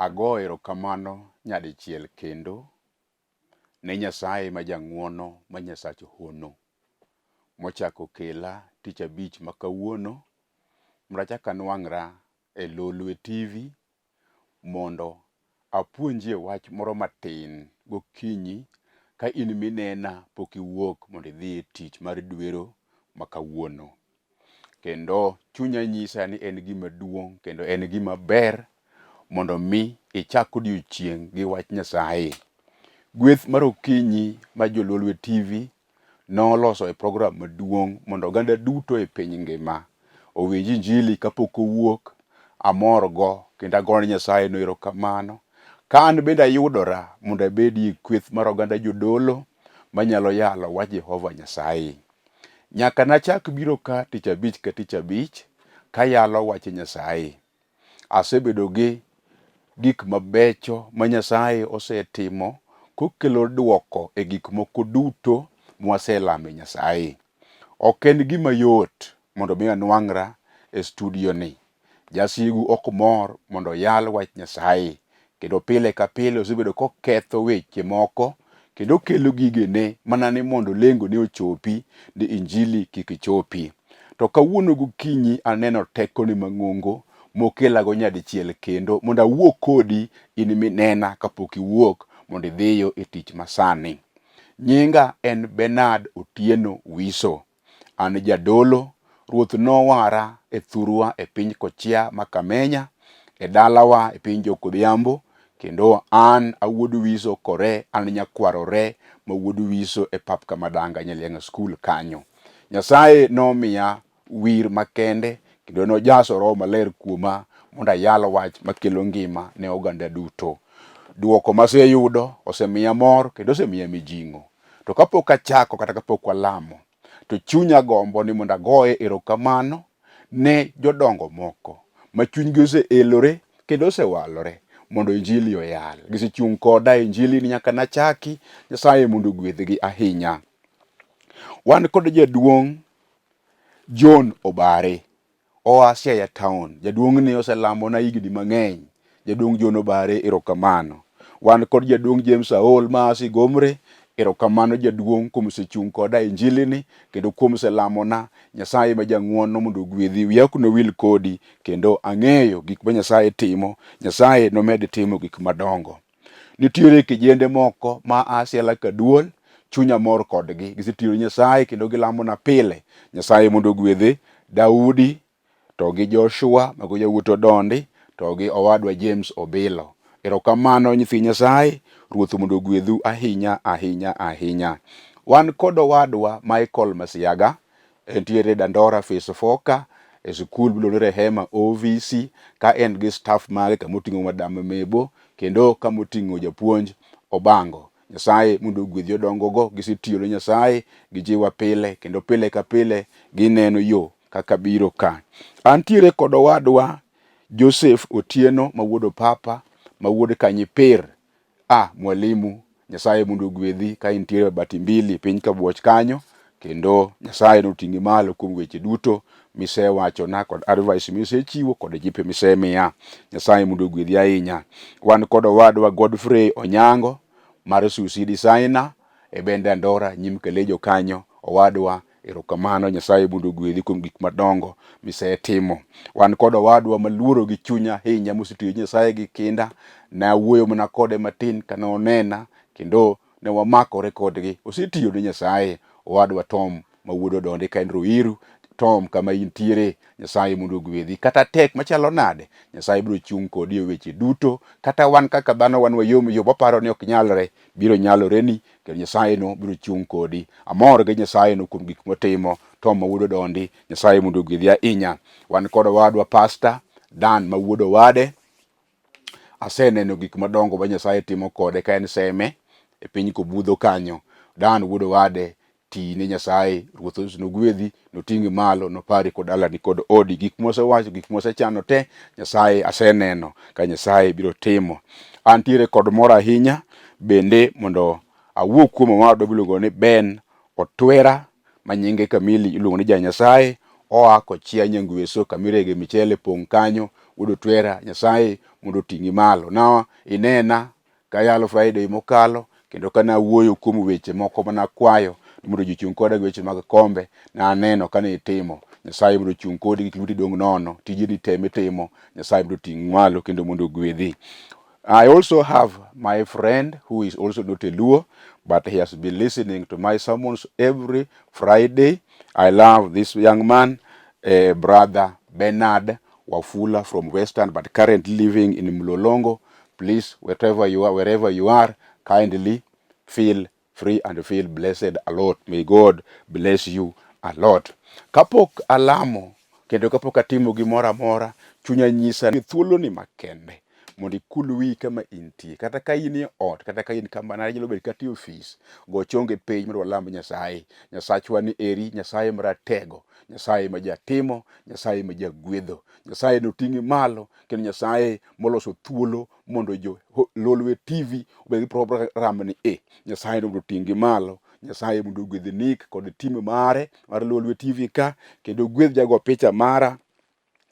Ago erokamano nyadichiel kendo ne Nyasaye ma jang'wono ma Nyasach hono mochako okela tich abich ma kawuono mondo achak anwang'ra e Lolwe TV mondo apuonjie wach moro matin gokinyi ka in minena pok iwuok mondo idhi e tich mar dwero ma kawuono. Kendo chunya nyisa ni en gima duong' kendo en gima ber mondo mi ichak odiochieng' gi wach Nyasaye. Gweth mar okinyi ma Jololwe TV noloso e program maduong' mondo oganda duto e piny ngima owinj injili kapok owuok. Amorgo kendo agone Nyasaye no erokamano. Ka an bende ayudora mondo abedie kweth mar oganda jodolo manyalo yalo wach Jehova Nyasaye. Nyaka nachak biro ka tich abich ka tich abich kayalo wach Nyasaye. Asebedo gi gik mabecho ma Nyasaye osetimo kokelo dwoko e gik moko duto mwaselame Nyasaye. Ok en gima yot mondo mi anwang'ra e studio ni. Jasigu ok mor mondo oyal wach Nyasaye kendo pile ka pile osebedo koketho weche moko kendo okelo gigene mana ni mondo lengone ochopi ni injili kik chopi. To kawuono gokinyi aneno tekone mang'ongo mokelago nyadichiel kendo mondo awuo kodi in minena kapok iwuok mondo idhiyo e tich masani. Nyinga en Bernard Otieno Wiso. An jadolo, Ruoth nowara e thurwa e piny Kochia ma Kamenya, e dalawa e piny Jokodhiambo, kendo an awuod Wiso Kore, an nyakwar Ore ma wuod Wiso e pap Kamadanga Nyaliang'a School kanyo. Nyasaye nomiya wir makende kendo nojaso Roho Maler kuoma mondo ayal wach makelo ngima ne oganda duto. Duoko maseyudo osemiya mor kendo osemiya mijing'o. To kapok achako kata kapok walamo, to chunya gombo ni mondo agoye erokamano ne jodongo moko ma chunygi oseelore kendo osewalore mondo injili oyal. Gisechung' koda e injili ni nyaka nachaki, Nyasaye mondo ogwedhgi ahinya. Wan kod jaduong' John Obare Oa Siaya town. Jaduong' ni oselamona higni mang'eny. Jaduong' John Obare, erokamano. Wan kod jaduong' James Aol ma a Sigomre, erokamano jaduong' kuom osechung' koda e injili ni kendo kuom oselamona. Nyasaye ma jang'uono mondo ogwedhi. Wiya ok nowil kodi kendo ang'eyo gik ma Nyasaye timo. Nyasaye nomed timo gik madongo. Nitiere kijende moko ma a Siala Kaduol, chunya mor kodgi. Gisetiyo ne Nyasaye kendo gilamona pile. Nyasaye mondo ogwedhe. Daudi to gi Joshua mago yawuot Odondi to gi owadwa James Obilo. Erokamano nyithi Nyasaye, Ruoth mondo ogwedhu ahinya ahinya ahinya. Wan kod owadwa Michael Masiaga Entiere Dandora Phase 4 ka e sikul miluongo ni Rehema OVC ka en gi staff mage kama oting'o Madam Mebo kendo kama oting'o japuonj Obango. Nyasaye mondo ogwedh jodongogo, gisetiyo ne Nyasaye, gijiwa pile kendo pile ka pile gineno yo kaka biro ka. Antiere kod owadwa Joseph Otieno ma wuod Opapa ma wuod Kanyipir Ah, mwalimu, Nyasaye mondo ogwedhi ka intiere e Bati Mbili piny Kabuoch kanyo, kendo Nyasaye noting'i malo kuom weche duto misewachona kod advice misechiwo kod jipe misemiya. Nyasaye mondo ogwedhi ahinya. Wan kod owadwa Godfrey Onyango mar Susi Designer e bende Andora nyim Kalejo kanyo. Owadwa Erokamano Nyasaye mondo ogwedhi kuom gik madongo misetimo. Wan kod owadwa maluoro gi chunya ahinya mosetiyo Nyasaye gi kinda. Ne awuoyo mana kode matin kane onena kendo ne wamakore kodgi. Osetiyo ne Nyasaye owadwa Tom ma wuod Odondi ka en Ruiru. Tom kama intiere Nyasaye mondo ogwedhi. Kata tek machalo nade, Nyasaye biro chung' kodi e weche duto. Kata wan kaka dhano wan wayom yom waparo ni ok nyalre, biro nyaloreni kendo Nyasaye no biro chung' kodi. Amor gi Nyasaye no kuom gik motimo. Tom ma wuod Odondi, Nyasaye mondo ogwedhi ahinya. Wan kod owadwa Pastor Dan ma wuod Owade. Aseneno gik madongo ma Nyasaye timo kode ka en Seme e piny Kobudho kanyo. Dan wuod Owade, ti ne Nyasaye, Ruoth Yesu nogwedhi, noting'i malo, nopari kod dalani kod odi. Gik mwasewacho, gik mwasechano te, Nyasaye aseneno ka Nyasaye biro timo. Antiere kod mor ahinya bende mondo awuo kuom owadwa miluongo ni Ben Otwera ma nyinge kamili iluongo ni ja Nyasaye. Oa kochia Nyangweso kamirege michele pong' kanyo. Wuod Otwera, Nyasaye mondo oting'i malo. Na inena kayalo Friday mokalo kendo ka nawuoyo kuom weche moko mana kwayo ni mondo ji ochung' koda gi weche mag kombe, naneno kane itimo. Nyasaye mondo ochung' kodi kik lweti dong' nono, tijeni te mitimo, Nyasaye mondo oting' malo kendo mondo ogwedhi. I also have my friend who is also not a Luo, but he has been listening to my sermons every Friday. I love this young man, brother Bernard Wafula from Western, but currently living in Mlolongo. Please, wherever you are, wherever you are, kindly feel free and feel blessed a lot. May God bless you a lot. Kapok alamo kendo kapok atimo gimoro amora, chunya nyisa ni thuoloni makende mondo ikul wiyi kama intie, kata ka in e ot, kata ka in kama inyalo bet kata e ofis, go chonge piny mondo walam Nyasaye. Nyasachwa ni eri, Nyasaye maratego, Nyasaye ma jatimo, Nyasaye ma jagwedho, Nyasaye noting'i malo kendo Nyasaye moloso thuolo mondo jo Lolwe TV obed gi program ni e. Nyasaye mondo oting'gi malo, Nyasaye mondo ogwedh Nick kod team mare mar Lolwe TV ka, kendo ogwedh jago picha mara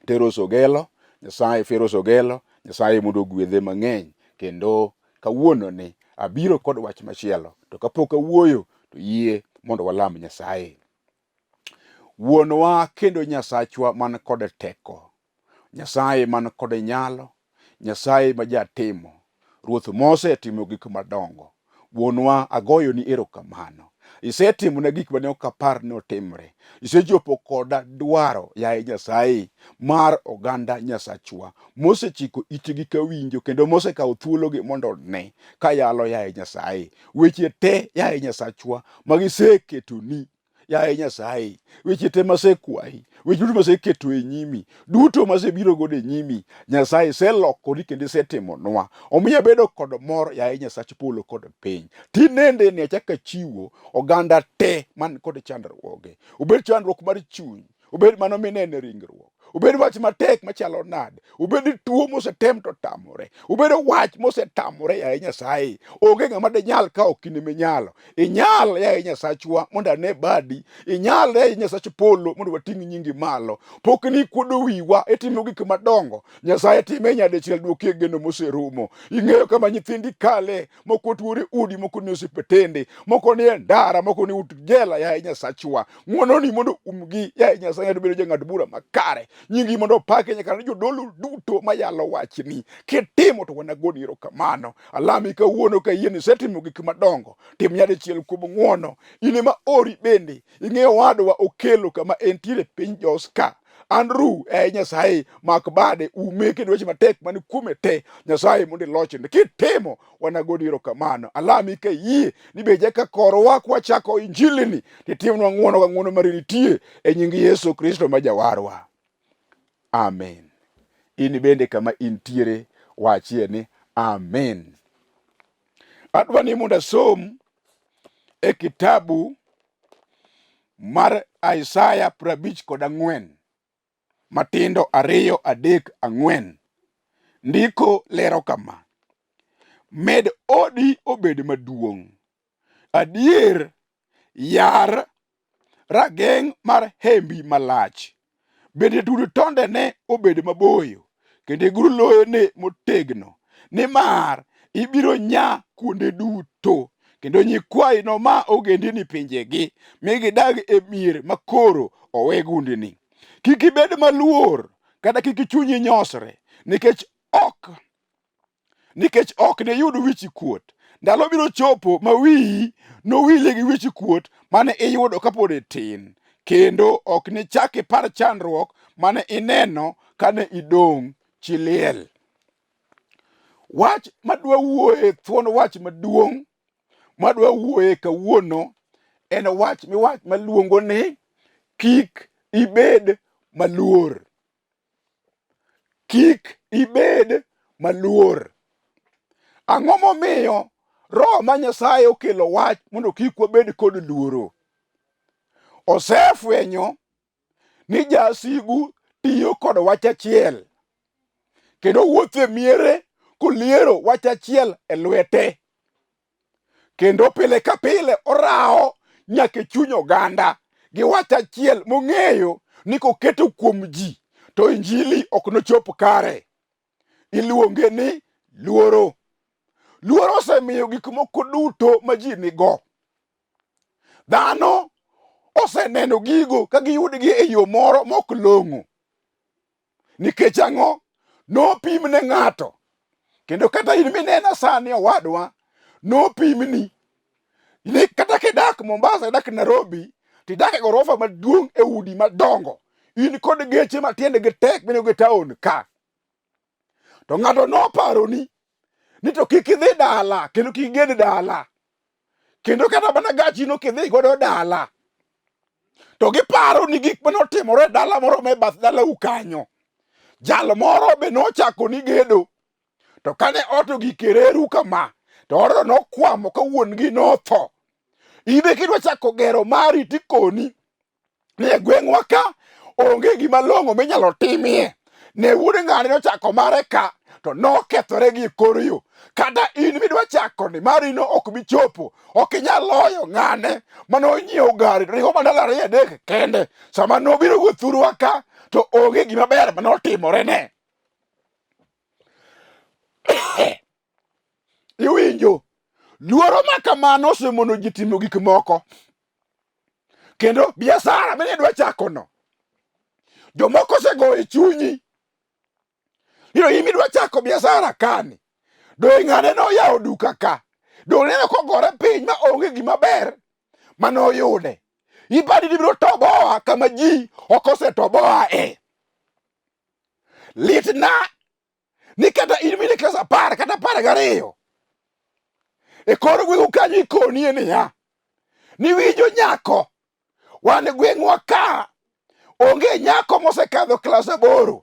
Teros Ogelo, Nyasaye Feros Ogelo, Nyasaye mondo ogwedhe mang'eny. Kendo kawuono ni abiro kod wach machielo, to kapok awuoyo to yie mondo walam Nyasaye. Wuonwa kendo Nyasachwa man kod teko, Nyasaye man kod nyalo, Nyasaye ma jatimo, Ruoth mosetimo gik madongo. Wuonwa, agoyoni erokamano. Isetimona gik mane ok apar ni otimre. Isechopo koda dwaro, yaye Nyasaye, mar oganda Nyasachwa, mosechiko itgi ka winjo kendo mosekawo thuologi mondo one kayalo, yaye Nyasaye. Weche te, yaye Nyasachwa, ma giseketoni yaye Nyasaye, weche te masekwayi, weche duto maseketo e nyimi, duto masebiro godo e nyimi, Nyasaye iselokori kendo isetimonwa. Omiyo abedo kod mor, yaye Nyasach polo kod piny. Tinende ni achako achiwo oganda te man kod chandruoge, obed chandruok mar chuny, obed mano mineno e ringruok, obed wach matek machalo nade, obed tuo mosetem to tamore, obed wach mosetamore, yaye Nyasaye, onge ng'ama dinyal ka ok in ema inyalo. Inyal, yaye Nyasachwa, mondo ane badi. Inyal, yaye Nyasach polo, mondo wating' nyingi malo. Pok ni kuodo wiwa itimo gik madongo. Nyasaye time nyadichiel duokie geno moserumo. Ing'eyo kama nyithindi kale, moko tuore udi, moko ni osiptende, moko ni e ndara, moko ni ut jela, yaye Nyasachwa. Ng'wononi mondo umgi, yaye Nyasaye, ng'ato bedo jang'ad bura makare. Nyingi mondo opaki nyaka ne jodolo duto mayalo wachni. Kitimo to wanagoni erokamano. Alami kawuono ka yie ni isetimo gik madongo, tim nyadichiel kuom ng'wono. In ema ori bende, ing'eyo wadwa okelo kama entiere piny Jos ka. Andrew, e Nyasaye, mak bade, ume kendo weche matek man kuome te. Nyasaye mondo ilochne. Kitimo, wanagoni erokamano. Alami ka iyie ni be jaka korwa kwachako injilini, titimnwa ng'wono ka ng'wono mari nitie e nying Yesu Kristo ma Jawarwa. Amen. In bende kama intiere wachie ni amen. Adwa ni mondo asom e kitabu mar Isaya 54 matindo 2 3 4. Ndiko lero kama: Med odi obed maduong', adier yar rageng' mar hembi malach, bende tud tondene obed maboyo, kendo igur loyene motegno, nimar ibiro nya kuonde duto, kendo nyikwayi noma ogendini pinjegi, mi gidag e mier makoro owe gundini. Kik ibed maluor kata kik chunyi nyosre, nikech ok niyud wich kuot. Ndalo biro chopo ma wiyi nowile gi wich kuot mane iyudo kapod itin, kendo ok nichak ipar chandruok mane ineno kane idong' chi liel. Wach madwa wuoye, thuon wach maduong' madwa wuoye kawuono en wach miwach maluongo ni kik ibed maluor. Kik ibed maluor. Ang'o momiyo Roho ma Nyasaye okelo wach mondo kik wabed kod luoro? Osefwenyo ni jasigu tiyo kod wach achiel kendo wuotho e miere koliero wach achiel e lwete, kendo pile ka pile orawo nyaka e chuny oganda. gi wach achiel mong'eyo ni koketo kuom ji to injili ok nochop kare. Iluonge ni luoro. Luoro osemiyo gik moko duto ma ji nigo. Dhano oseneno gigo ka giyudgi e yo moro mok long'o. Nikech ang'o? Nopim ne ng'ato. Kendo kata in minena sani owadwa, nopimni ni kata kidak Mombasa, idak Nairobi, tidak e gorofa maduong' e udi madongo, in kod geche ma tiendgi tek minego e taon ka. To ng'ato noparoni ni to kik idhi dala kendo kik iged dala kendo kata mana gachino kidhi godo dala to giparo ni gik mane otimore e dala moro me bath dalau kanyo jal moro be nochako ni gedo to kane ot ogik e reru kama to odno nokwamo ka wuon-gi notho ibe kidwa chako gero mari tikoni ni e gweng'wa ka onge gima long'o minyalo timie. Ne wuod ng'ane nochako mare ka to nokethore gi kor yo. Kata in midwa chako ni marino ok bi chopo, ok inyal loyo ng'ane mane onyiewo gari to ringo mana ndalo ariyo adek kende. Sama nobiro go thurwa ka to onge gima ber mane otimore ne. Iwinjo? Luoro ma kamano osemono ji timo gik moko. Kendo biashara mane idwa chakono, jomoko osegoyo e chunyi ni in idwa chako biashara kani, do ng'ane noyawo duka ka, do neno kogore piny ma onge gima ber mane oyude. Ipani ni ibiro toboa kama ji ok osetoboa e. Litna ni kata in mine klas 10 kata 12 e kor gweng'u kanyo ikonie niya niwinjo nyako wan gweng'wa ka onge nyako mosekadho klas 8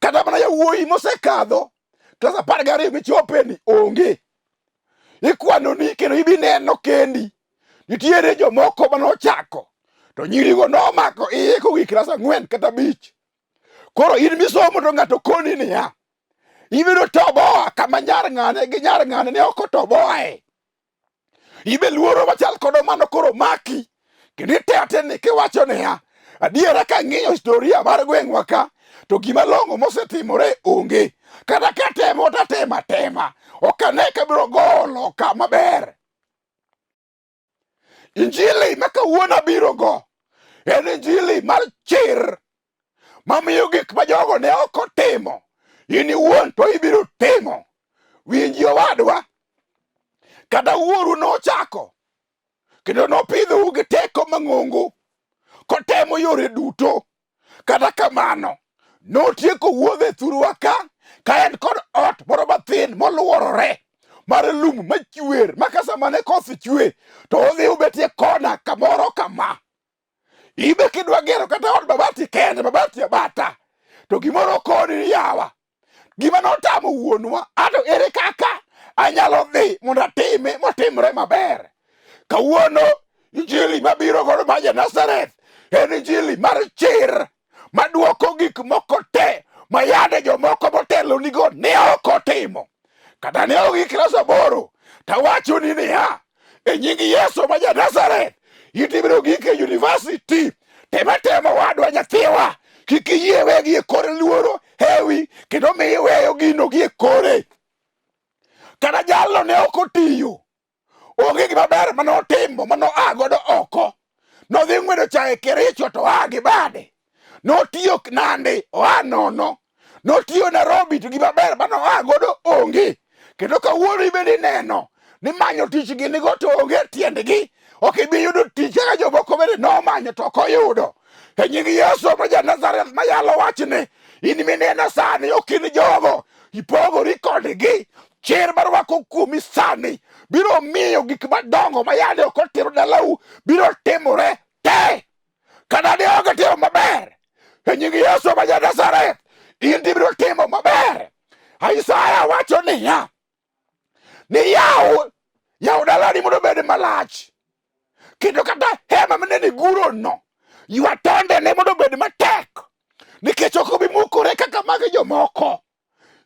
kata mana yawuoyi mosekadho klas 12 michopeni onge ikwanoni kendo ibi neno kendi nitiere jomoko manochako to nyirigo nomako iye kogik klas 4 kata 5. Koro in misomo to ng'ato koni niya, ibiro toboa kama nyar ng'ane gi nyar ng'ane ne ok otoboae. Ibe luoro machal kodo mano koro maki kendo iteteni kiwacho niya, adiera kang'iyo historia mar gweng'wa ka to gima long'o mosetimore onge. Kata katemo tatemo atema, ok ane kabiro gowo loka maber. Injili ma kawuono abirogo en injili mar chir mamiyo gik ma jogo ne ok otimo in iwuon to ibiro timo. Winji owadwa, kata wuoru nochako kendo nopidhou gi teko mang'ongo kotemo yore duto. Kata kamano, notieko wuodhe thurwa ka ka en kod ot moro mathin moluorore mar lum machwer ma ka sama ne koth chwe to odhi obetie kona kamoro kama. Ibe kidwa gero kata od mabati kende, mabati abata, to gimoro koni ni yawa, gima notamo wuonwa, ato ere kaka anyalo dhi mondo atime motimre maber. Kawuono injili mabiro godo mar ja Nazareth en injili mar chir maduoko gik moko te ma yande jomoko motelo nigo ne ok otimo. Kata ne ok gi klas 8 tawachoni niya, e nying Yesu ma ja Nazareth itibiro gik e university. Tema tema wadwa nyathiwa, kik iyie wegi e kore luoro hewi kendo mi iweyo gino gi e kore. Kata jalno ne ok otiyo, onge gima ber mane otimo mane oa godo oko. Nodhi ng'wedo chae Kericho to oa gi bade. Notiyo Nandi oa nono. Notiyo Nairobi to gima ber mane oa godo onge. Kendo kawuono ibende ineno ni manyo tich gini go to onge tiendgi. Ok ibi yudo tich kaka jomoko bende nomanyo to ok oyudo. E nying Yesu ma ja Nazareth mayalo wachni, in mineno sani ok in jogo, ipogori kodgi. Chir marwako kuomi sani biro miyo gik madongo ma yande ok otimo dalau biro timore te. Kata ne ok otimo maber, e nying Yesu ma ja Nazareth, in tibiro timo maber. Isaya wacho niya, ni yaw yaw dalani mondo obed malach, kendo kata hema mane nigurono ywa tondene mondo obed matek, nikech ok obi mukore kaka mag jomoko.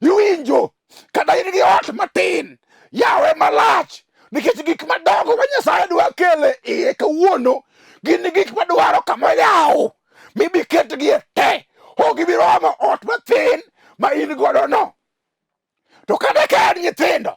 Iwinjo, kata in gi ot matin, yawe malach, nikech gik madongo ma Nyasaye dwa kele iye kawuono Gin gik madwaro kama oyaw mibi ketgie te. Ok gibi romo ot mathin ma in godo no. To kata ka en nyithindo,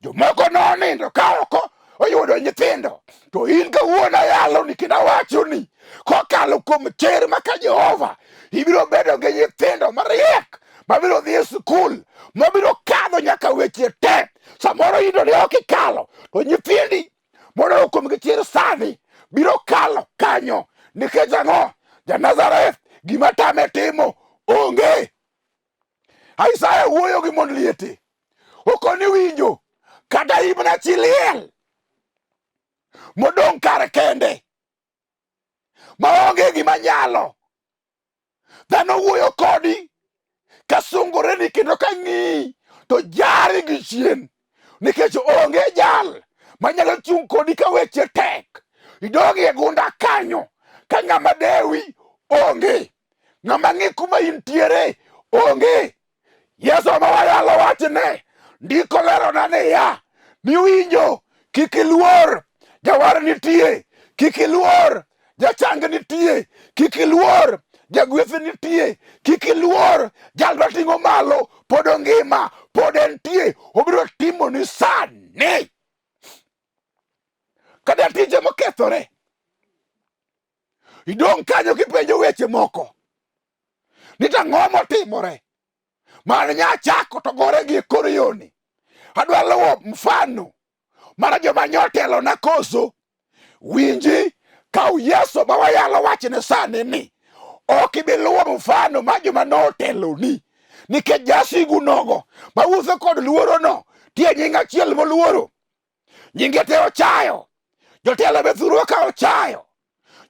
jomoko nonindo ka oko oyudo nyithindo, to in kawuono ayaloni kendo awachoni kokalo kuom chir ma ka Jehova ibiro bedo gi nyithindo mariek mabiro dhi e sikul mabiro kadho nyaka weche te. Samoro in to ne ok ikalo, to nyithindi mondo kuom gi chir sani biro kalo kanyo. Nikech ang'o? Ja-Nazareth gima tame timo onge. Isaya wuoyo gi mond liete. Okoni winjo kata imna chi liel modong' kar kende maonge gima nyalo. Dhano wuoyo kodi ka sungoreni kendo ka ng'iyi to jari gi chien nikech onge jal manyalo chung' kodi ka weche tek. Idong' e gunda kanyo ka ng'ama dewi onge. Ng'ama ng'i kuma intiere onge. Yesu ma wayalo wachne ndiko lerona niya niwinjo kik iluor jawar nitie, kik iluor jachang nitie, kik iluor jagweth nitie, kik iluor jal mating'o malo pod ongima, pod entie, obiro timoni sani. Kata tije mokethore idong' kanyo kipenjo weche moko ni to ang'o motimore mar nyachako to gore gi kor yoni adwa luwo mfano mar joma nyotelona koso winji kaw Yesu ma wayalo wachne sani ni ok ibi luwo mfano mar joma noteloni nikech jasigu nogo mawuotho kod luorono tie nying achiel moluoro nyinge te ochayo jotelo be thurwa ka ochayo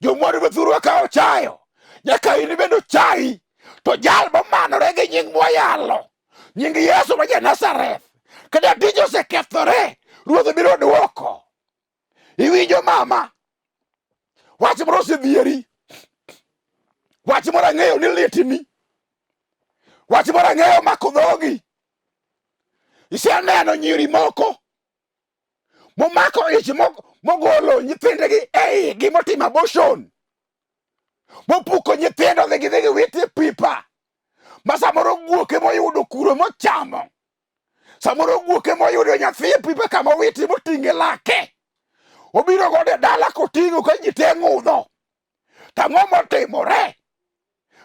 jomwandu be thurwa ka ochayo nyaka in bende ochayi to jal momanore gi nying mwayalo nying Yesu ma ja-Nazareth kata tije osekethore ruoth biro dwoko iwinjo mama wach moro osedhieri wach moro ang'eyo ni litni wach moro ang'eyo mako dhogi iseneno nyiri moko momako ich mogolo nyithindgi e igi motimo abortion mopuko nyithindo dhi gidhi giwit e pipa ma samoro guok emoyudo kuro mochamo samoro guok emoyudo nyathi e pipa kama owiti moting'e lake obiro godo e dala koting'o ka ji te ng'udho to ang'o motimore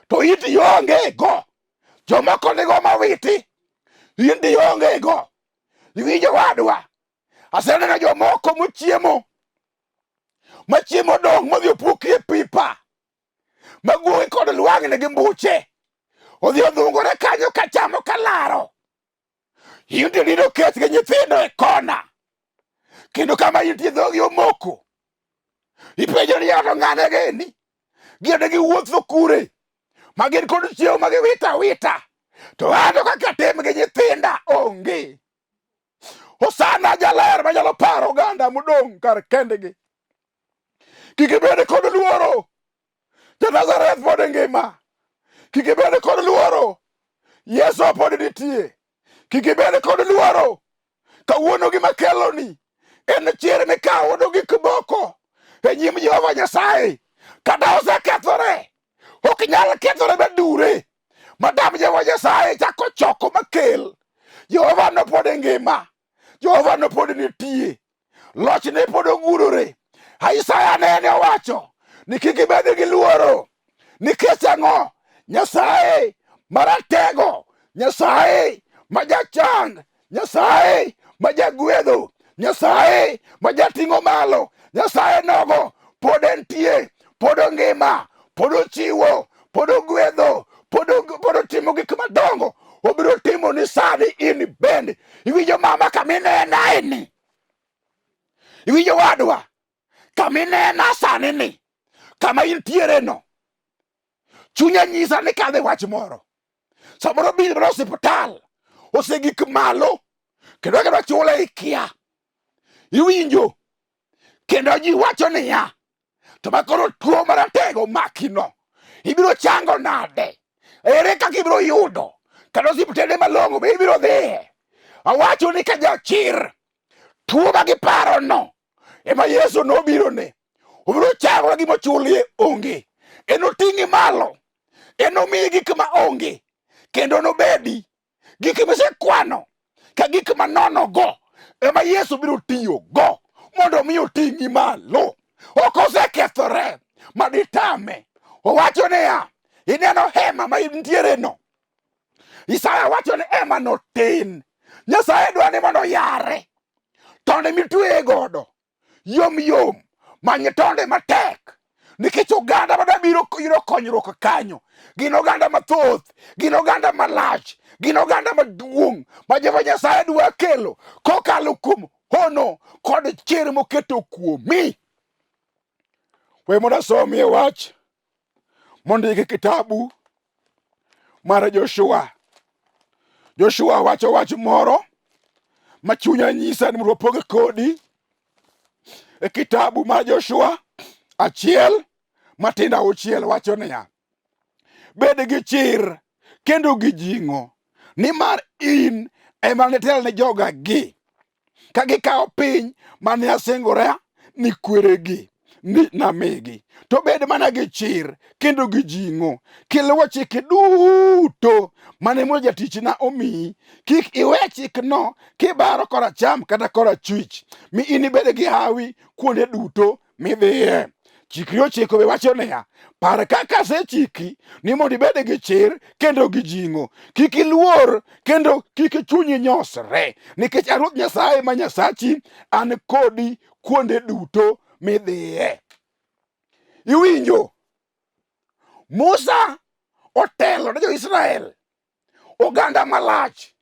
to in ionge go jomoko nigo mawiti in ionge go iwinjo wadwa aseneno jomoko mochiemo machiemo dong' modhi opuki e pipa maguogi kod lwang'ni gi mbuche odhi odhungore kanyo kachamo kalaro in to nindo keth gi nyithindo e kona kendo kama intie dhogi omoko ipenjo ni to ng'ane gini gin giwuotho kure ma gin kod chiemo ma giwito awita to an to kaka tim gi nyithinda onge Hosana jaler manyalo paro oganda modong' kar kendgi. Kik ibed kod luoro. Ja-Nazareth pod ngima. Kik ibed kod luoro. Yesu pod nitie. Kik ibed kod luoro. Kawuono gima keloni en chir mikawo do gik moko e nyim Jehova Nyasaye. Kata osekethore, ok nyal kethore madure. Madam Jehova Nyasaye chako choko makel. Jehova no pod ngima. Jehova no pod nitie. Lochne pod ogurore. Isaya nene owacho ni kik ibed gi luoro. Nikech ang'o? Nyasaye maratego, Nyasaye ma jachang, Nyasaye ma jagwedho, Nyasaye ma jating'o malo, Nyasaye nogo pod entie, pod ongima, pod ochiwo, pod ogwedho, pod otimo gik madongo. Obiro timo ni sani in bende. Iwinjo mama kama inena ni? Iwinjo wadwa kama inena sani ni? Kama intiere no. Chunya nyisa ni kadhe wach moro. Samoro bil mar osiptal osegik malo kendo kendo chule ikia. Iwinjo kendo ji wacho niya to makoro tuo maratego makino ibiro chango nade? Ere kaka ibiro yudo kata osiptende malong'o be ibiro dhiye? Awacho ni ka jachir tuo ma giparono ema Yesu nobirone. Obiro chako gima ochulie onge. Enoting'i malo. Enomiyi gik ma onge. Kendo nobedi gik misekwano ka gik manono go ema Yesu biro tiyo go mondo mi oting'i malo. Ok osekethore ma ditame. Owacho niya, ineno hema ma intiere no. Isaya wacho ni hema no tin. Nyasaye dwa ni mondo oyare. Tonde mitweye godo yom yom, many tonde matek nikech oganda madwa biro yudo konyruok kanyo gin oganda mathoth, gin oganda malach, gin oganda maduong' ma Jehova Nyasaye dwa kelo kokalo kuom hono kod chir moketo kuomi. We mondo asomie wach mondiki kitabu mar Joshua. Joshua wacho wach moro ma chunya nyisa ni mondo wapoge kodi e kitabu mar Joshua 1:6 wacho niya, bed gi chir kendo gi jing'o, nimar in ema nitel ne jogagi ka gikawo piny mane asingora ni kweregi ni namigi. To bed mana gi chir kendo gi jing'o, kiluwo chike duto mane Musa jatichna omiyi. Kik iwe chikno kibaro koracham kata korachwich, mi inibed gi hawi kuonde duto midhiye. Chikri 9 be wacho niya, par kaka asechiki ni mondo ibed gi chir kendo gi jing'o, kik iluor kendo kik chunyi nyosre, nikech a Ruoth Nyasaye ma Nyasachi an kodi kuonde duto midhiye. Iwinjo? Musa otelo ne jo-Israel, oganda malach,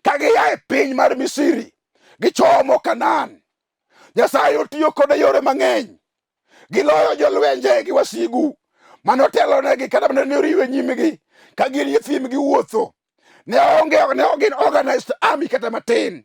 ka gia e piny mar Misri gichomo Kanaan. Nyasaye otiyo kode yore mang'eny. Giloyo jolwenje gi wasigu manotelonegi kata mana ne oriwo nyimgi ka gin e thim giwuotho. Ne onge, ne ok gin organized army kata matin.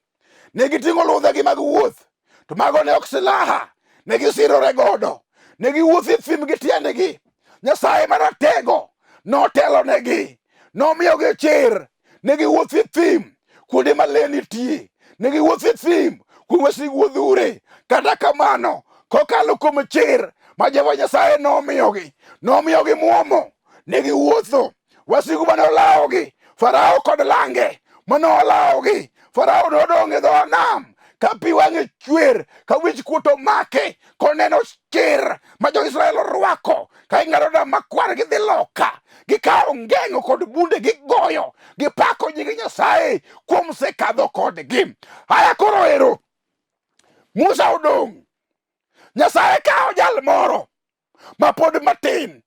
Ne giting'o ludhegi mag wuoth, to mago ne ok silaha, ne gisirore godo. Ne giwuotho e thim gi tiendgi. Nyasaye maratego notelonegi, nomiyogi chir. Ne giwuotho e thim kuonde ma lee nitie, ne giwuotho e thim kuom wasigu odhure. Kata kamano, kokalo kuom chir ma Jehova Nyasaye nomiyogi, nomiyogi muomo, ne giwuotho. Wasigu mane olawogi, Farao kod lange mane olawogi, Farao nodong' e dho nam ka pi wang'e chwer, ka wich kuot omake, koneno chir ma jo-Israel orwako, ka ging'ado nam makwar gidhi loka, gikawo ngeng'o kod bunde gigoyo, gipako nying Nyasaye kuom sekadho kodgi. Aya koro ero, Musa odong', Nyasaye kawo jal moro ma pod matin,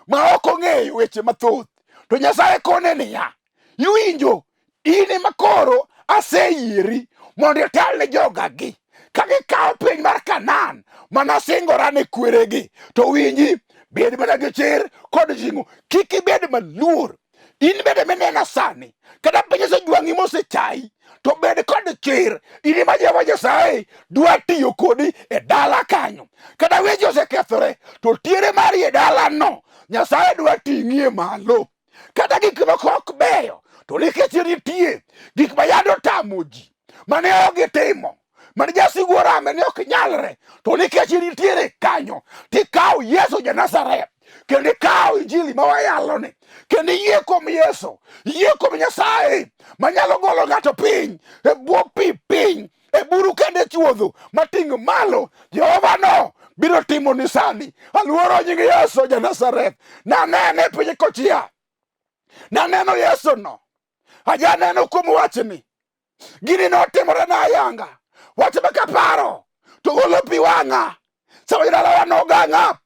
ma ok ong'eyo weche mathoth, to Nyasaye kone niya, iwinjo, in ema koro aseyieri mondo itel ne jogagi ka gikawo piny mar Kanaan mana asingora ne kweregi. To winji, bed mana gi chir kod jing'o, kik ibed maluor. In bende minena sani, kata piny osejwang'i mosechayi, to bed kod chir. In ema Jehova Nyasaye dwa tiyo kodi e dala kanyo. Kata weche osekethore, to tiere mari e dalano Nyasaye dwa ting'i malo. Kata gik moko ok beyo, to nikech nitie gik ma yande otamo ji mane ok gitimo, mane jasigu orame ne ok nyalre, to nikech nitiere kanyo, tikawo Yesu ja Nazareth kendo ikawo injili ma wayaloni, kendo iyie kuom Yesu, iyie kuom Nyasaye manyalo golo ng'ato piny e bwo pi piny e buru kendo e chuodho mating' malo. Jehova no biro timo ni sani. Aluoro nying Yesu ja Nazareth. Nanene e piny kochia, naneno Yesu no, ajaneno kuom wachni. Gini notimore na ayanga. Wach ma kaparo to golo pi wang'a. Sama jodalawa nogang'a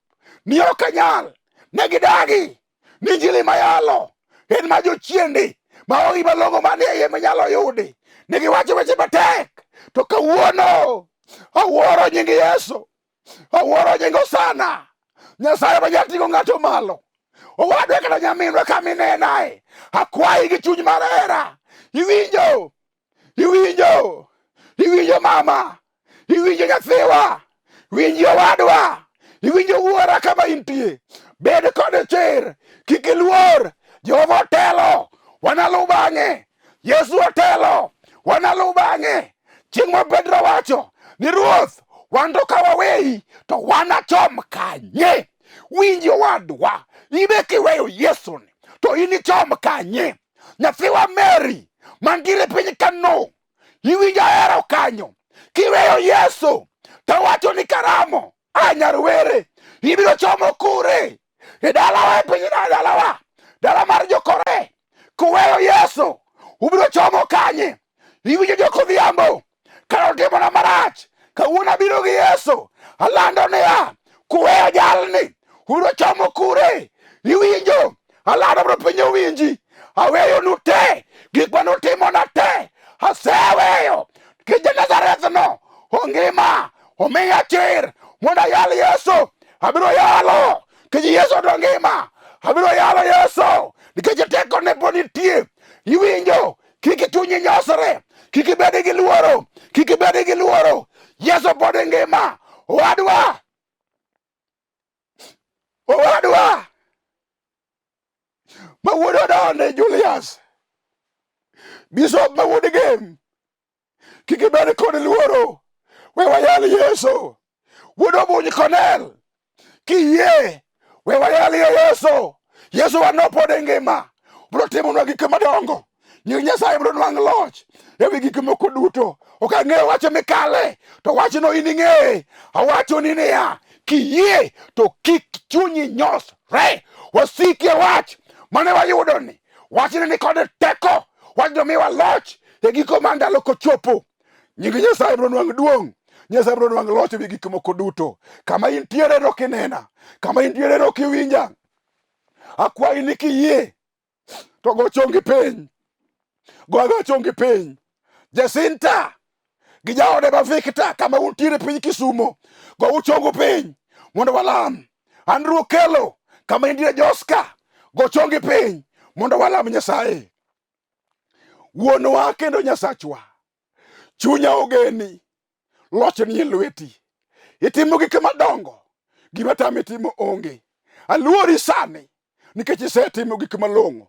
ni ok anyal, ne gidagi ni injili mayalo en ma jochiende ma onge malong'o manie iye minyalo yudi. Ne giwacho weche matek, to kawuono awuoro nying Yesu, awuoro nying Hosana. Nyasaye manyalo ting'o ng'ato malo. Owadwa kata nyaminwa kama inenae, akwayi gi chuny mar hera. Iwinjo, iwinjo, iwinjo mama, iwinjo nyathiwa, winji owadwa, iwinjo wuora kama intie. Bed kod chir, kik iluor. Jehova otelo, wanaluw bang'e. Yesu otelo, wanaluw bang'e. Chieng' ma Petro wacho ni Ruoth, Wan to ka waweyi to wanachom kanye? Winji owadwa, ibe kiweyo Yesu ni to in ichom kanye? Nyathiwa Mary mantiere piny kano, iwinjo ahero kanyo. Kiweyo Yesu to wacho ni karamo a nyar were ibiro chomo kure? E dalawa e piny dalawa, dala mar jokore. Kuweyo Yesu ubiro chomo kanye? Iwinjo jokodhiambo kar otimona marach kawuono abiro gi Yesu alando niya kuweyo jalni ubiro chomo kure iwinjo alando mondo piny owinji aweyonu te gik mane utimona te aseweyo nikech ja-Nazareth no ongima omiya chir mondo ayal Yesu abiro yalo nikech Yesu to ngima abiro yalo Yesu nikech tekone pod nitie iwinjo Kik chunyi nyosre, kik ibed gi luoro, kik ibed gi luoro. Yesu pod ngima. Owadwa, owadwa ma wuod Odonde Julius, Bishop ma wuod Gem, kik ibed kod luoro. We wayal Yesu. Wuod Obuny Cornel, kiyie we wayalie Yesu. Yesu wano pod ngima, biro timonwa gik madongo. Nying Nyasaye biro nwang' loch ewi gik moko duto. Ok ang'eyo wach mikale, to wachno in ing'eye. Awachoni niya, kiyie to kik chunyi nyosre. Wasikie wach mane wayudoni. Wachni ni kod teko, wachno miwa loch e giko mar ndalo kochopo. Nying Nyasaye biro nwang' duong'. Nyasaye biro nwang' loch ewi gik moko duto. Kama intiere no kinena, kama intiere no kiwinja, akwayi ni kiyie to go chongi piny, go ago chongi piny. Jacinta gi jaode ma Victor, kama untiere piny Kisumo, go uchongu piny mondo walam. Andrew Okello, kama intiere Joska, go chongi piny mondo walam Nyasaye. Wuonwa kendo Nyasachwa, chunya ogeni, loch nie lweti. Itimo gik madongo, gima tami timo onge. Aluori sani nikech isetimo gik malong'o.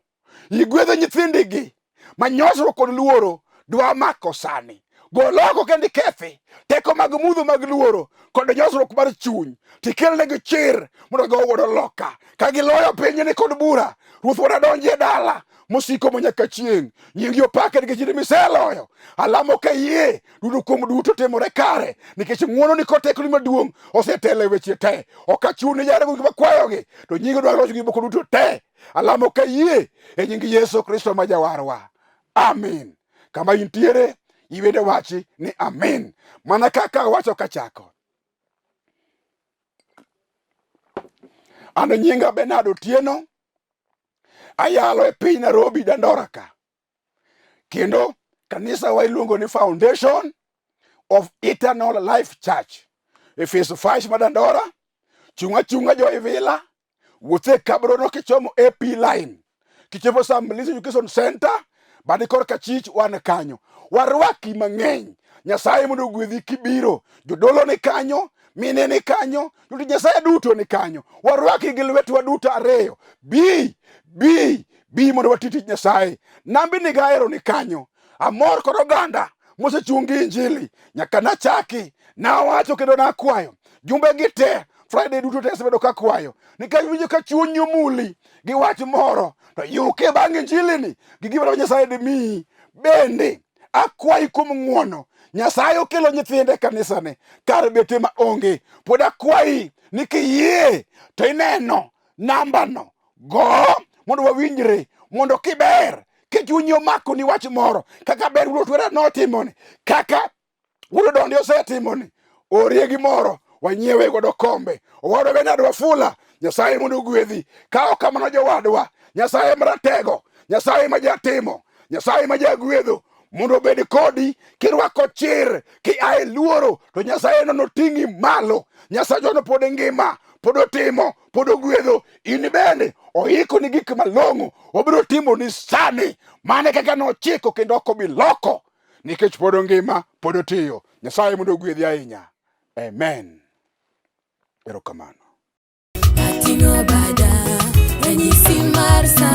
Igwedho nyithindigi ma nyosruok kod luoro dwa mako sani. Gol oko kendo ikethi teko mag mudho mag luoro kod nyosruok mar chuny, tikelnegi chir mondo gigo godo loka ka giloyo pinyni kod bura. Ruoth wuod adonji e dala mosiko manyaka chieng'. Nyingi opake nikech in miseloyo. Alamo ka yie duto kuom duto timore kare nikech ng'wono ni kod tekoni maduong' osetelo e weche te. Ok achun ni jarego gik makwayogi, to nyingi dwaro locho gik moko duto te. Alamo ka yie e nying Yesu Kristo ma Jawarwa. Amin. Kama intiere, iwende wachi ni amin. Mana kaka awacho kachako. An nyinga Bernard Otieno, ayalo e piny Nairobi Dandora ka. Kendo kanisa wa iluongo ni Foundation of Eternal Life Church e phase 5 ma Dandora. Chung' achung'a jo Ivila, wuoth e Kabrono kichomo AP line. Kichopo Sam Mlisi Education Center, badi korka chich wan kanyo. Warwaki mang'eny. Nyasaye mondo ogwedhi kibiro. Jodolo ni kanyo, mine ni kanyo, jotich Nyasaye duto ni kanyo. Warwaki gi lwetwa duto ariyo. Bi, bi, bi mondo wati tich Nyasaye. Nambi ni gahero ni kanyo. Amor kod oganda mosechung' gi Injili nyaka nachaki nawacho kendo nakwayo jumbe gi te Friday duto te asebedo kakwayo nikech winjo ka chunyi omuli gi wach moro to yuke bang' Injili ni gi gima Nyasaye dimiyi. Bende akwayi kuom ng'wono, Nyasaye okelo nyithinde e kanisane kar bete ma onge. Pod akwayi ni kiyie to ineno nambano go mondo wawinjre, mondo kiber kichunyi omako ni wach moro kaka ber wuod Twera notimoni, kaka wuod Odondi osetimoni, orie gimoro wanyiewe godo kombe. Owadwa Bernard Wafula, Nyasaye mondo ogwedhi. Ka ok kamano jowadwa, Nyasaye maratego, Nyasaye ma jatimo, Nyasaye ma jagwedho mondo obed kodi kirwako chir kia e luoro, to Nyasaye no noting'i malo. Nyasaye no pod ngima, pod otimo, pod ogwedho. In bende oikoni gik malong'o, obiro timoni sani. Mane kaka nochiko kendo ok obi loko, nikech pod ongima, pod otiyo. Nyasaye mondo ogwedhi ahinya. Amen. Erokamano. Ating'o bada, ranyisi mar sa.